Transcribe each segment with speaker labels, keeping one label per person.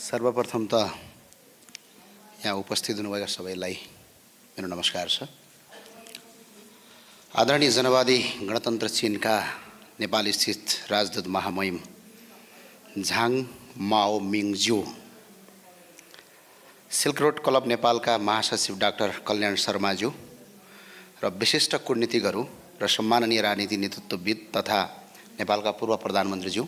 Speaker 1: सर्वप्रथम त यहाँ उपस्थित हुनुभएका सबैलाई मेरो नमस्कार छ। आदरणीय जनवादी गणतन्त्र चीनका नेपाल स्थित राजदूत महामहिम झाङ माओ मिङज्यू, सिल्क रोड क्लब नेपालका महासचिव डाक्टर कल्याण शर्माज्यू र विशिष्ट कूटनीतिकहरू र सम्माननीय राजनीति नेतृत्वविद तथा नेपालका पूर्व प्रधानमन्त्रीज्यू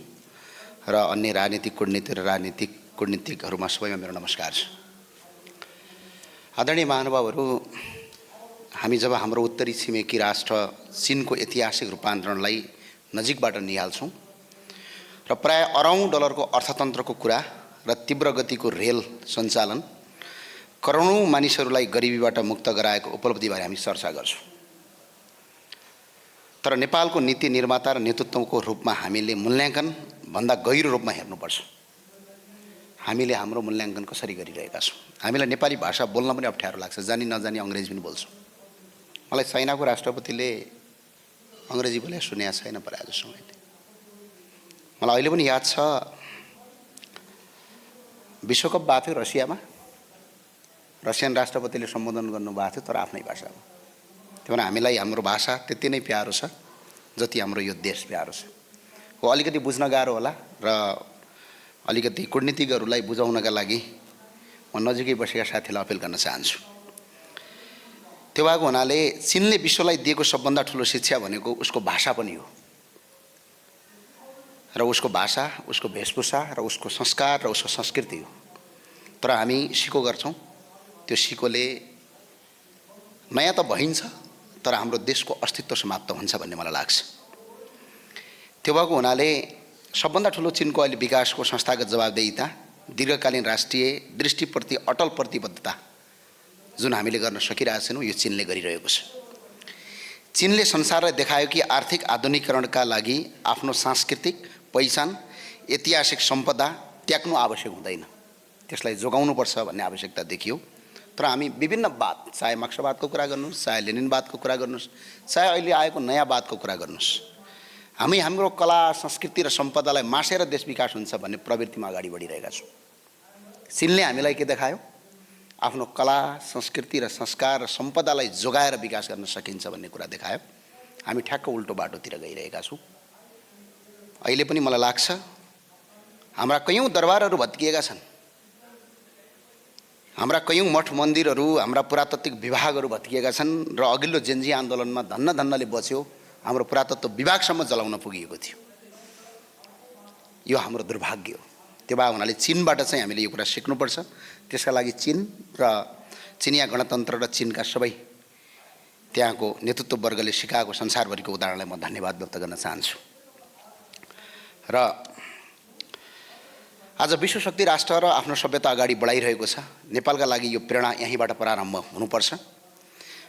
Speaker 1: र अन्य राजनीतिक कूटनीति र राजनीतिक कूटनीतिकहरूमा सबैमा मेरो नमस्कार छ। आदरणीय महानुभावहरू, हामी जब हाम्रो उत्तरी छिमेकी राष्ट्र चीनको ऐतिहासिक रूपान्तरणलाई नजिकबाट निहाल्छौँ र प्राय $1 अरब को अर्थतन्त्रको कुरा र तीव्र गतिको रेल सञ्चालन करोडौं मानिसहरूलाई गरिबीबाट मुक्त गराएको उपलब्धिबारे हामी चर्चा गर्छौँ। तर नेपालको नीति निर्माता र नेतृत्वको रूपमा हामीले मूल्याङ्कन भन्दा गहिरो रूपमा हेर्नुपर्छ। हामीले हाम्रो मूल्याङ्कन कसरी गरिरहेका छौँ? हामीलाई नेपाली भाषा बोल्न पनि अप्ठ्यारो लाग्छ, जानी नजानी अङ्ग्रेजी पनि बोल्छौँ। मलाई चाइनाको राष्ट्रपतिले अङ्ग्रेजी बोले सुनेको छैन पर आजसम्म। मलाई अहिले पनि याद छ, विश्वकप भएको थियो रसियामा, रसियन राष्ट्रपतिले सम्बोधन गर्नुभएको थियो तर आफ्नै भाषामा। त्यही भएर हामीलाई हाम्रो भाषा त्यति नै प्यारो छ जति हाम्रो यो देश प्यारो छ। हो अलिकति बुझ्न गाह्रो होला र अलिकति कूटनीतिकहरूलाई बुझाउनका लागि म नजिकै बसेका साथीलाई अपिल गर्न चाहन्छु। त्यो भएको हुनाले चीनले विश्वलाई दिएको सबभन्दा ठुलो शिक्षा भनेको उसको भाषा पनि हो र उसको भाषा, उसको वेशभूषा र उसको संस्कार र उसको संस्कृति हो। तर हामी सिको गर्छौँ, त्यो सिकोले नयाँ त भइन्छ तर हाम्रो देशको अस्तित्व समाप्त हुन्छ भन्ने मलाई लाग्छ। त्यो भएको हुनाले सबभन्दा ठुलो चीनको अहिले विकासको संस्थागत जवाबदेहिता, दीर्घकालीन राष्ट्रिय दृष्टिप्रति अटल प्रतिबद्धता जुन हामीले गर्न सकिरहेछौँ यो चीनले गरिरहेको छ। चीनले संसारलाई देखायो कि आर्थिक आधुनिकीकरणका लागि आफ्नो सांस्कृतिक पहिचान, ऐतिहासिक सम्पदा त्याग्नु आवश्यक हुँदैन, त्यसलाई जोगाउनुपर्छ भन्ने आवश्यकता देखियो। तर हामी विभिन्न वाद, चाहे मार्क्सवादको कुरा गर्नुहोस्, चाहे लेनिनवादको कुरा गर्नुहोस्, चाहे अहिले आएको नयाँ वादको कुरा गर्नुहोस्, हामी हाम्रो कला संस्कृति र सम्पदालाई मासेर देश विकास हुन्छ भन्ने प्रवृत्तिमा अगाडि बढिरहेका छौँ। चीनले हामीलाई के देखायो? आफ्नो कला संस्कृति र संस्कार र सम्पदालाई जोगाएर विकास गर्न सकिन्छ भन्ने कुरा देखायो। हामी ठ्याक्क उल्टो बाटोतिर गइरहेका छौँ। अहिले पनि मलाई लाग्छ हाम्रा कयौं दरबारहरू भत्किएका छन्, हाम्रा कयौं मठ मन्दिरहरू, हाम्रा पुरातात्विक विभागहरू भत्किएका छन् र अघिल्लो जेन्जी आन्दोलनमा धन्नले बच्यो हाम्रो पुरातत्व विभागसम्म जलाउन पुगिएको थियो। यो हाम्रो दुर्भाग्य हो। त्यो भए हुनाले चीनबाट चाहिँ हामीले यो कुरा सिक्नुपर्छ। त्यसका लागि चीन र चिनिया गणतन्त्र र चीनका सबै त्यहाँको नेतृत्ववर्गले सिकाएको संसारभरिको उदाहरणलाई म धन्यवाद व्यक्त गर्न चाहन्छु। र आज विश्वशक्ति राष्ट्र र आफ्नो सभ्यता अगाडि बढाइरहेको छ। नेपालका लागि यो प्रेरणा यहीँबाट प्रारम्भ हुनुपर्छ।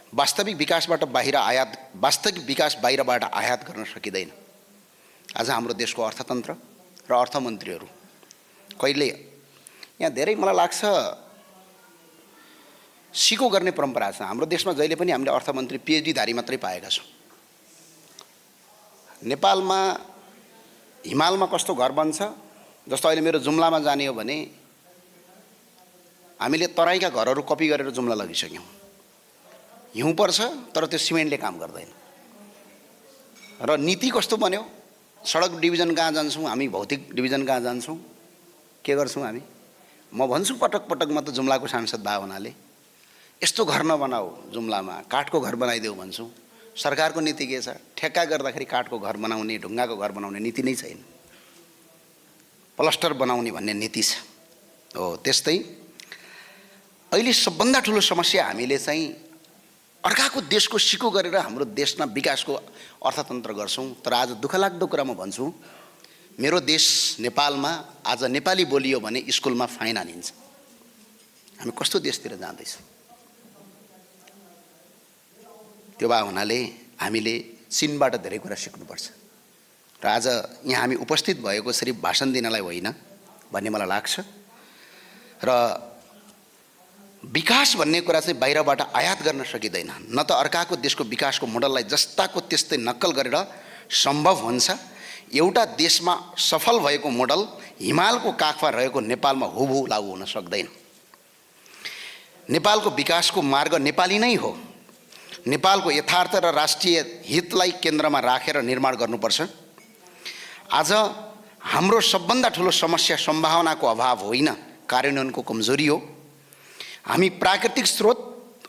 Speaker 1: वास्तविक विकास बाहिरबाट आयात गर्न सकिँदैन। आज हाम्रो देशको अर्थतन्त्र र अर्थमन्त्रीहरू कहिले यहाँ धेरै मलाई लाग्छ सिको गर्ने परम्परा छ हाम्रो देशमा। जहिले पनि हामीले अर्थमन्त्री PhD धारी मात्रै पाएका छौँ। नेपालमा हिमालमा कस्तो घर बन्छ, जस्तो अहिले मेरो जुम्लामा जाने हो भने हामीले तराईका घरहरू कपी गरेर जुम्ला लगिसक्यौँ। हिउँ पर्छ तर त्यो सिमेन्टले काम गर्दैन। र नीति कस्तो बन्यो? सडक डिभिजन कहाँ जान्छौँ हामी, भौतिक डिभिजन कहाँ जान्छौँ, के गर्छौँ हामी? म भन्छु पटक पटक, म त जुम्लाको सांसद भए हुनाले यस्तो घर नबनाऊ, जुम्लामा काठको घर बनाइदेऊ भन्छु। सरकारको नीति के छ? ठेक्का गर्दाखेरि काठको घर बनाउने, ढुङ्गाको घर बनाउने नीति नै छैन, प्लास्टर बनाउने भन्ने नीति छ। हो त्यस्तै अहिले सबभन्दा ठुलो समस्या हामीले चाहिँ अर्काको देशको सिको गरेर हाम्रो देशमा विकासको अर्थतन्त्र गर्छौँ। तर आज दुःखलाग्दो कुरा म भन्छु, मेरो देश नेपालमा आज नेपाली बोलियो भने स्कुलमा फाइन हानिन्छ। हामी कस्तो देशतिर जाँदैछौँ? त्यो भए हुनाले हामीले चीनबाट धेरै कुरा सिक्नुपर्छ। र आज यहाँ हामी उपस्थित भएको सिर्फ भाषण दिनलाई होइन भन्ने मलाई लाग्छ। र विकास भन्ने कुरा चाहिँ बाहिरबाट आयात गर्न सकिँदैन। न त अर्काको देशको विकासको मोडललाई जस्ताको त्यस्तै नक्कल गरेर सम्भव हुन्छ। एउटा देशमा सफल भएको मोडल हिमालको काखमा रहेको नेपालमा हुबहु लागू हुन सक्दैन। नेपालको विकासको मार्ग नेपाली नै हो। नेपालको यथार्थ र राष्ट्रिय हितलाई केन्द्रमा राखेर निर्माण गर्नुपर्छ। आज हाम्रो सबभन्दा ठुलो समस्या सम्भावनाको अभाव होइन, कार्यान्वयनको कमजोरी हो। हामी प्राकृतिक स्रोत,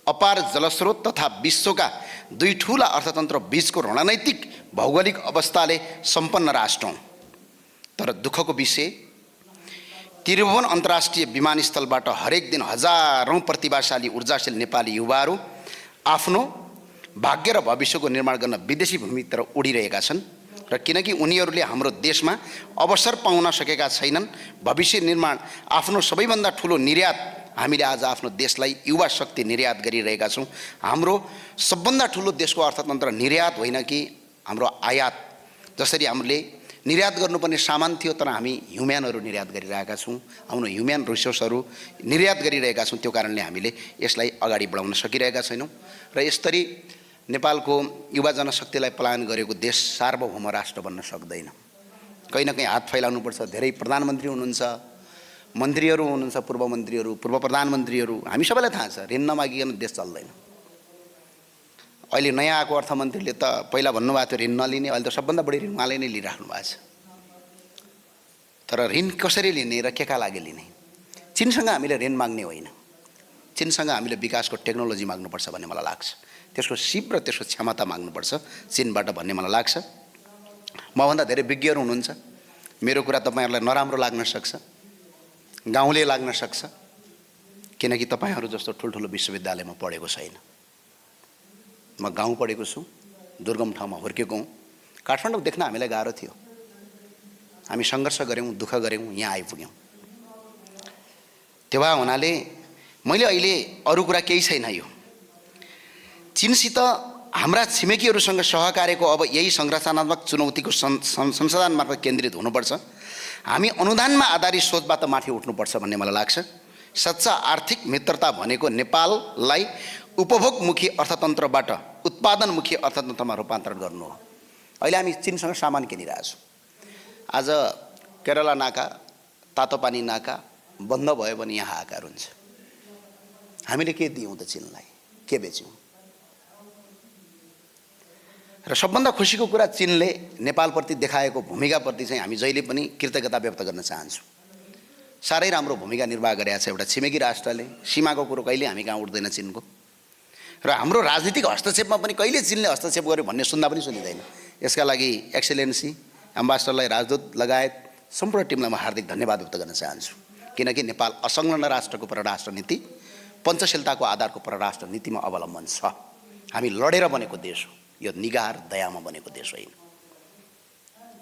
Speaker 1: अपार जलस्रोत तथा विश्वका दुई ठूला अर्थतन्त्र बीचको रणनैतिक भौगोलिक अवस्थाले सम्पन्न राष्ट्र हौँ। तर दुःखको विषय, त्रिभुवन अन्तर्राष्ट्रिय विमानस्थलबाट हरेक दिन हजारौं प्रतिभाशाली ऊर्जाशील नेपाली युवाहरू आफ्नो भाग्य र भविष्यको निर्माण गर्न विदेशी भूमितिर उडिरहेका छन्। र किनकि उनीहरूले हाम्रो देशमा अवसर पाउन सकेका छैनन्, भविष्य निर्माण आफ्नो सबैभन्दा ठुलो निर्यात हामीले आज आफ्नो देशलाई युवा शक्ति निर्यात गरिरहेका छौँ। हाम्रो सबभन्दा ठुलो देशको अर्थतन्त्र निर्यात होइन कि हाम्रो आयात। जसरी हामीले निर्यात गर्नुपर्ने सामान थियो, तर हामी ह्युम्यानहरू निर्यात गरिरहेका छौँ, हाम्रो ह्युम्यान रिसोर्सहरू निर्यात गरिरहेका छौँ। त्यो कारणले हामीले यसलाई अगाडि बढाउन सकिरहेका छैनौँ। र यसरी नेपालको युवा जनशक्तिलाई पलायन गरेको देश सार्वभौम राष्ट्र बन्न सक्दैन। कहीँ न कहीँ हात फैलाउनुपर्छ। धेरै प्रधानमन्त्री हुनुहुन्छ, मन्त्रीहरू हुनुहुन्छ, पूर्व मन्त्रीहरू, पूर्व प्रधानमन्त्रीहरू, हामी सबैलाई थाहा छ ऋण नमागिकन देश चल्दैन। अहिले नयाँ आएको अर्थमन्त्रीले त पहिला भन्नुभएको थियो ऋण नलिने, अहिले त सबभन्दा बढी ऋण उहाँले नै लिइराख्नु भएको छ। तर ऋण कसरी लिने र केका लागि लिने? चीनसँग हामीले ऋण माग्ने होइन, चीनसँग हामीले विकासको टेक्नोलोजी माग्नुपर्छ भन्ने मलाई लाग्छ। त्यसको सिप र त्यसको क्षमता माग्नुपर्छ चीनबाट भन्ने मलाई लाग्छ। मभन्दा धेरै विज्ञहरू हुनुहुन्छ, मेरो कुरा तपाईँहरूलाई नराम्रो लाग्न सक्छ, गाउँले लाग्न सक्छ, किनकि तपाईँहरू जस्तो ठुल्ठुलो विश्वविद्यालयमा पढेको छैन। म गाउँ पढेको छु, दुर्गम ठाउँमा हुर्केको हुँ। काठमाडौँ देख्न हामीलाई गाह्रो थियो, हामी सङ्घर्ष गऱ्यौँ, दुःख गऱ्यौँ, यहाँ आइपुग्यौँ। त्यो भए हुनाले मैले अहिले अरू कुरा केही छैन। यो चीनसित हाम्रा छिमेकीहरूसँग सहकार्यको अब यही संरचनात्मक चुनौतीको संशोधन मार्फत केन्द्रित हुनुपर्छ। हामी अनुदानमा आधारित सोचबाट माथि उठ्नुपर्छ भन्ने मलाई लाग्छ। सच्चा आर्थिक मित्रता भनेको नेपाललाई उपभोगमुखी अर्थतन्त्रबाट उत्पादनमुखी अर्थतन्त्रमा रूपान्तरण गर्नु हो। अहिले हामी चीनसँग सामान किनिरहेछौँ। आज केरला नाका, तातोपानी नाका बन्द भयो भने यहाँ हाहाकार हुन्छ। हामीले के दियौँ त चीनलाई, के बेच्यौँ? र सबभन्दा खुसीको कुरा, चीनले नेपालप्रति देखाएको भूमिकाप्रति चाहिँ हामी जहिले पनि कृतज्ञता व्यक्त गर्न चाहन्छौँ। साह्रै राम्रो भूमिका निर्वाह गरेको छ एउटा छिमेकी राष्ट्रले। सीमाको कुरो कहिले हामी कहाँ उठ्दैन चिनको। र हाम्रो राजनीतिक हस्तक्षेपमा पनि कहिले चीनले हस्तक्षेप गर्यो भन्ने सुन्दा पनि सुनिँदैन। यसका लागि एक्सेलेन्सी, एम्बासडरलाई, राजदूत लगायत सम्पूर्ण टिमलाई म हार्दिक धन्यवाद व्यक्त गर्न चाहन्छु। किनकि नेपाल असंलग्न राष्ट्रको परराष्ट्र नीति, पञ्चशीलताको आधारको परराष्ट्र नीतिमा अवलम्बन छ। हामी लडेर बनेको देश हो, यो निगाह र दयामा बनेको देश होइन।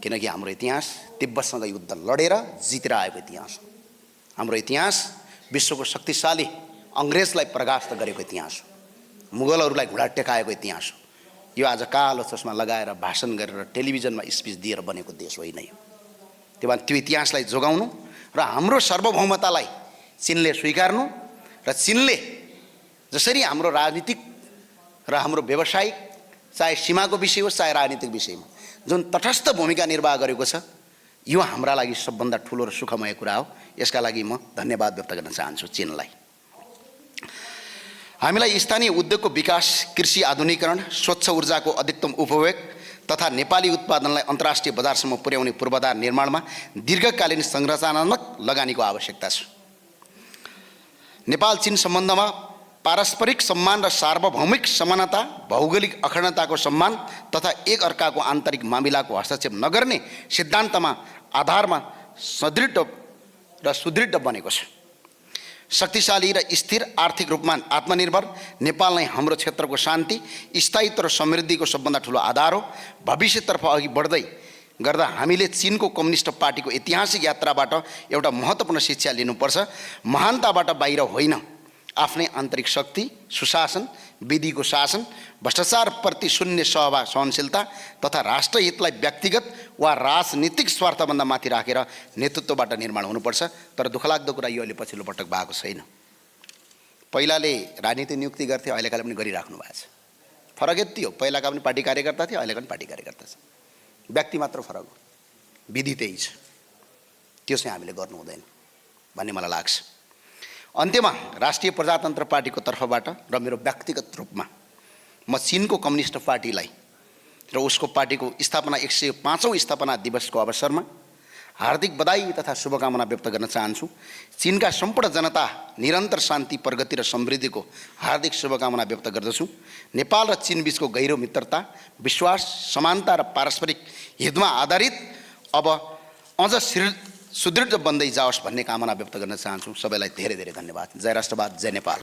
Speaker 1: किनकि हाम्रो इतिहास तिब्बतसँग युद्ध लडेर जितेर आएको इतिहास हो। हाम्रो इतिहास विश्वको शक्तिशाली अङ्ग्रेजलाई परास्त गरेको इतिहास हो, मुगलहरूलाई घुँडा टेकाएको इतिहास हो। यो आज कालो चस्मा लगाएर भाषण गरेर टेलिभिजनमा स्पिच दिएर बनेको देश होइन यो। त्यो भए त्यो इतिहासलाई जोगाउनु र हाम्रो सार्वभौमतालाई चीनले स्वीकार्नु र चीनले जसरी हाम्रो राजनीतिक र हाम्रो व्यावसायिक, चाहे सीमाको विषय होस् चाहे राजनीतिक विषयमा जुन तटस्थ भूमिका निर्वाह गरेको छ, यो हाम्रा लागि सबभन्दा ठुलो र सुखमय कुरा हो। यसका लागि म धन्यवाद व्यक्त गर्न चाहन्छु चीनलाई। हामीलाई स्थानीय उद्योगको विकास, कृषि आधुनिकीकरण, स्वच्छ ऊर्जाको अधिकतम उपयोग तथा नेपाली उत्पादनलाई अन्तर्राष्ट्रिय बजारसम्म पुर्याउने पूर्वाधार निर्माणमा दीर्घकालीन संरचनात्मक लगानीको आवश्यकता छ। नेपाल चीन सम्बन्धमा पारस्परिक सम्मान र सार्वभौमिक समानता, भौगोलिक अखण्डताको सम्मान तथा एक अर्काको आन्तरिक मामिलाको हस्तक्षेप नगर्ने सिद्धान्तमा आधारमा सदृढ र सुदृढ बनेको छ। शक्तिशाली र स्थिर आर्थिक रूपमा आत्मनिर्भर नेपाल नै हाम्रो क्षेत्रको शान्ति, स्थायित्व र समृद्धिको सबभन्दा ठुलो आधार हो। भविष्यतर्फ अघि बढ्दै गर्दा हामीले चीनको कम्युनिस्ट पार्टीको ऐतिहासिक यात्राबाट एउटा महत्त्वपूर्ण शिक्षा लिनुपर्छ। महानताबाट बाहिर होइन, आफ्नै आन्तरिक शक्ति, सुशासन, विधिको शासन, भ्रष्टाचारप्रति शून्य सहनशीलता तथा राष्ट्रहितलाई व्यक्तिगत वा राजनीतिक स्वार्थभन्दा माथि राखेर नेतृत्वबाट निर्माण हुनुपर्छ। तर दुःखलाग्दो कुरा यो अहिले पछिल्लो पटक भएको छैन। पहिलाले राजनीति नियुक्ति गर्थे, अहिलेकाले पनि गरिराख्नु भएको छ। फरक यति हो, पहिलाका पनि पार्टी कार्यकर्ता थिए, अहिलेका पनि पार्टी कार्यकर्ता छ। व्यक्ति मात्र फरक हो, विधि त्यही छ। त्यो चाहिँ हामीले गर्नु हुँदैन भन्ने मलाई लाग्छ। अन्त्यमा राष्ट्रिय प्रजातन्त्र पार्टीको तर्फबाट र मेरो व्यक्तिगत रूपमा म चीनको कम्युनिस्ट पार्टीलाई र उसको पार्टीको स्थापना 105औं स्थापना दिवसको अवसरमा हार्दिक बधाई तथा शुभकामना व्यक्त गर्न चाहन्छु। चीनका सम्पूर्ण जनता निरन्तर शान्ति, प्रगति र समृद्धिको हार्दिक शुभकामना व्यक्त गर्दछु। नेपाल र चीन बीचको गहिरो मित्रता, विश्वास, समानता र पारस्परिक हितमा आधारित अब अझ सुदृढ बन्दै जाओस् भन्ने कामना व्यक्त गर्न चाहन्छु। सबैलाई धेरै धेरै धन्यवाद। जय राष्ट्रवाद, जय नेपाल।